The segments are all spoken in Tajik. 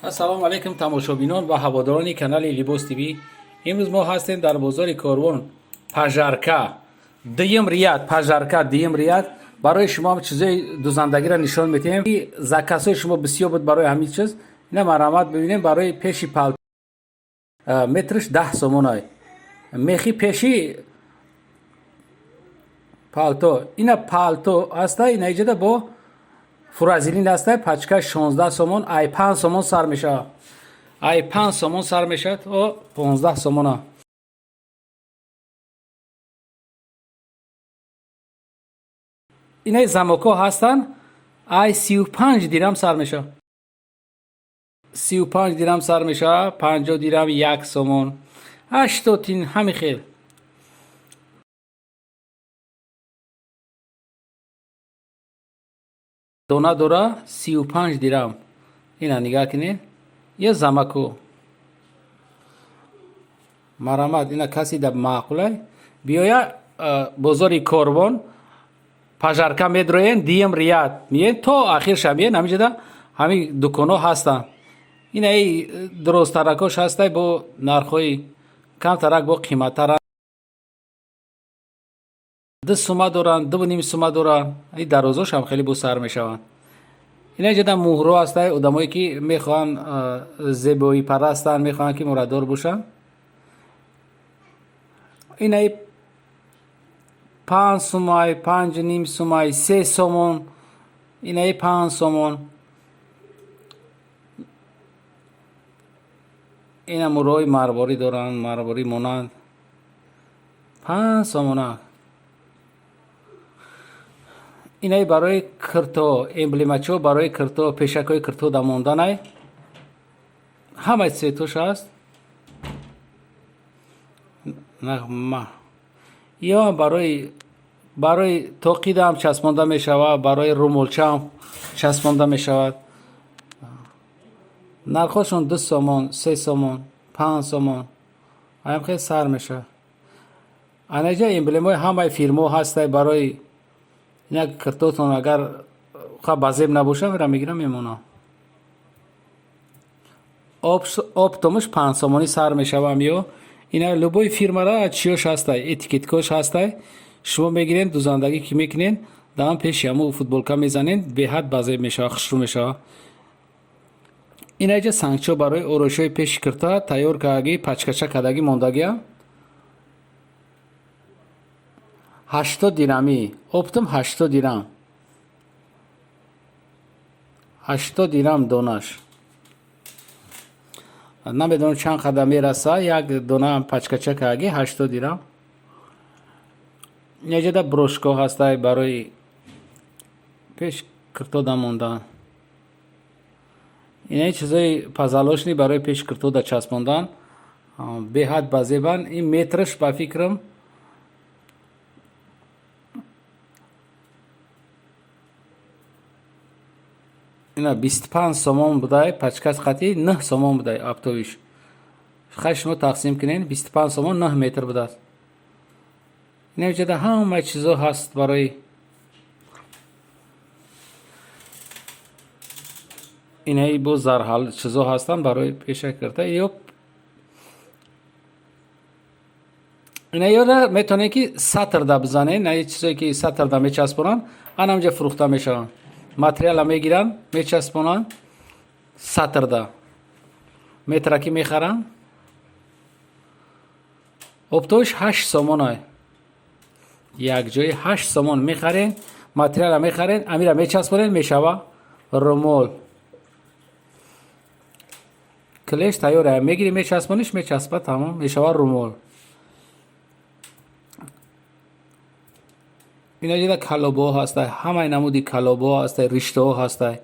Ассалому алайкум, тамошобинон ва ҳаводорони канали Либос ТВ. Имрӯз мо ҳастем дар бозори Корвон, Пажарка, дуюм ряд, Пажарка, дуюм ряд. Барои шумо чизои дузандагиро нишон медиҳем. Заказҳои шумо бисёр буд барои ҳамин чиз. Ина марҳамат, бибинем. Барои пеши пал метрш 10 сомонай. Мехи пеши палто, ина палто аста, ина иҷода бо фуразелин аста, пачка 16 сомон, ай 5 сомон сар мешавад, ай 5 сомон сар мешавад то 15 сомона. Инаи замокҳо ҳастанд, ай 35 дирам сар мешавад, 35 дирам сар мешавад, 50 дирам, 1 сомон, 80 тин, ҳами хел. Дона дора 35 дирам. Ина нигаҳ кунед, ё замаку. Марҳамат, ина каси да маъқулай биёя бозори Корвон, Пажарка медроен, дуюм ряд миен, то ахирша миен, ҳамиҷода ҳамин дуконҳо ҳастанд. Инаи дурозтаракош ҳастай, бо нархҳои камтарак, бо қиматтара, 2 сума доранд, 2,5 сума доранд. И дарозош ҳам хеле бо сар мешаванд. Ина ҷода муҳро ҳастай. Одамое ки мехоҳанд, зебоипарастанд, мехоҳанд ки мураддор бошанд, инаи 5 сумай, 5,5 сумай, 3 сомон, инаи 5 сомон. Ина муҳрои марворӣ доранд, марворӣ монанд, 5 сомона. Инаи барои кирто, эмблемачо барои кирто, пешакҳои кирто да монданай, ҳамаи цветош ҳаст. Ё барои тоқидаам часпонда мешавад, барои румолчаам часпонда мешавад. Нархҳошон 2 сомон, 3 сомон, 5 сомон, аям хел сар мешавад. Анаҷа эмблемаи ҳамаи фирмаҳо ҳастай. Барои як киртотон агар ба зеб набошад, мера мегирам, мемонам. Оптомаш 5 сомонӣ сар мешавам. Ё ина любой фирмара чиёш ҳастай, этикеткош ҳастай. Шумо мегирен, дузандагӣ ки мекунен, даам пеши ҳаму футболка мезанен, беҳад базеб мешавад, хушрӯ мешавад. Инаҷа сангчо барои ороишҳои пеши кирта тайёр кардагӣ, пачкача кардагӣ мондагиам, 80 дирамӣ, оптом 80 дирам, 80 дирам донаш. Намедонам чанд қадар мераса, як дона пачкача кардагӣ 80 дирам. Инаҷода брошкаҳо ҳастай барои пеш киртода мондан. Инаи чизои позолоченный барои пеши киртода часпондан, беҳад базебанд. Ин метраш, ба фикрам, ина 25 сомон будай, пачкас қатӣ 9 сомон будай оптовиш. Хай, шумо тақсим кунед, 25 сомон 9 метр будааст. Инаҷода ҳамаи чизо ҳаст барои инаи боз зарҳал чизо ҳастанд барои пеша кирта. Ё ина ёра метавонед ки сатрда бизанед. Инаи чизое ки сатрда мечаспонанд, анамҷа фурӯхта мешаванд. Материала мегиранд, мечаспонанд сатрда, метраки мехаранд. Оптовиш 8 сомонай, якҷои 8 сомон мехарен, материала мехарен, амира мечаспонед, мешава румол. Клеш тайёра мегири, мечаспониш, мечаспа, тамом, мешава румол. Инаҷода калобоҳо ҳастай, ҳамаи намуди калобоҳо ҳастай, риштаҳо ҳастай.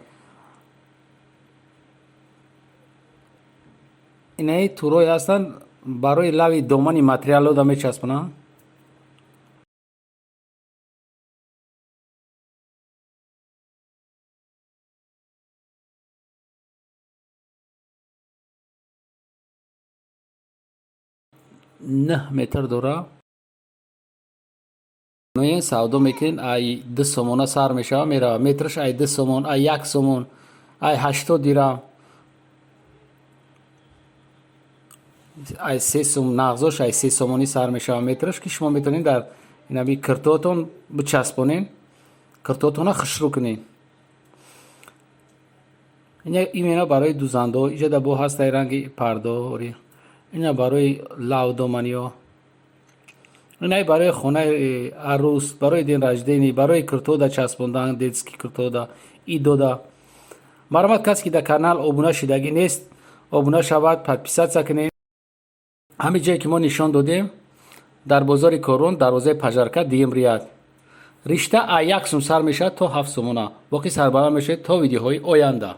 Инаи турое ҳастанд барои лави домани материалода мечаспонанд. 9 метр дора. Савдо мекунед, ай 2 сомона сар мешава, мерава метраш ай 2 сомон, ай 1 сомон, ай 80 дирам. Ай 3 сум, нағзош ай 3 сомонӣ сар мешава метраш, ки шумо метавонед дар инаби киртоатон бичаспонед, киртоатона хушрӯ кунед. Именно барои дузандо. Иҷода бо ҳастай ранги пардори, ина барои лавдоманиё, инай барои хонаи арӯс, барои день рождения, барои киртода часпондан, детский киртода идода. Марҳамат, касе ки дар канал обуна шидагӣ нест, обуна шавад, подписаться кунед. Ҳамин ҷое ки мо нишон додем, дар бозори Корвон, дарвозаи Пажарка, дуюм ряд, ришта а 1 сум сар мешавад то 7 сомона. Боқӣ сарбаланд мешавед то видеоҳои оянда.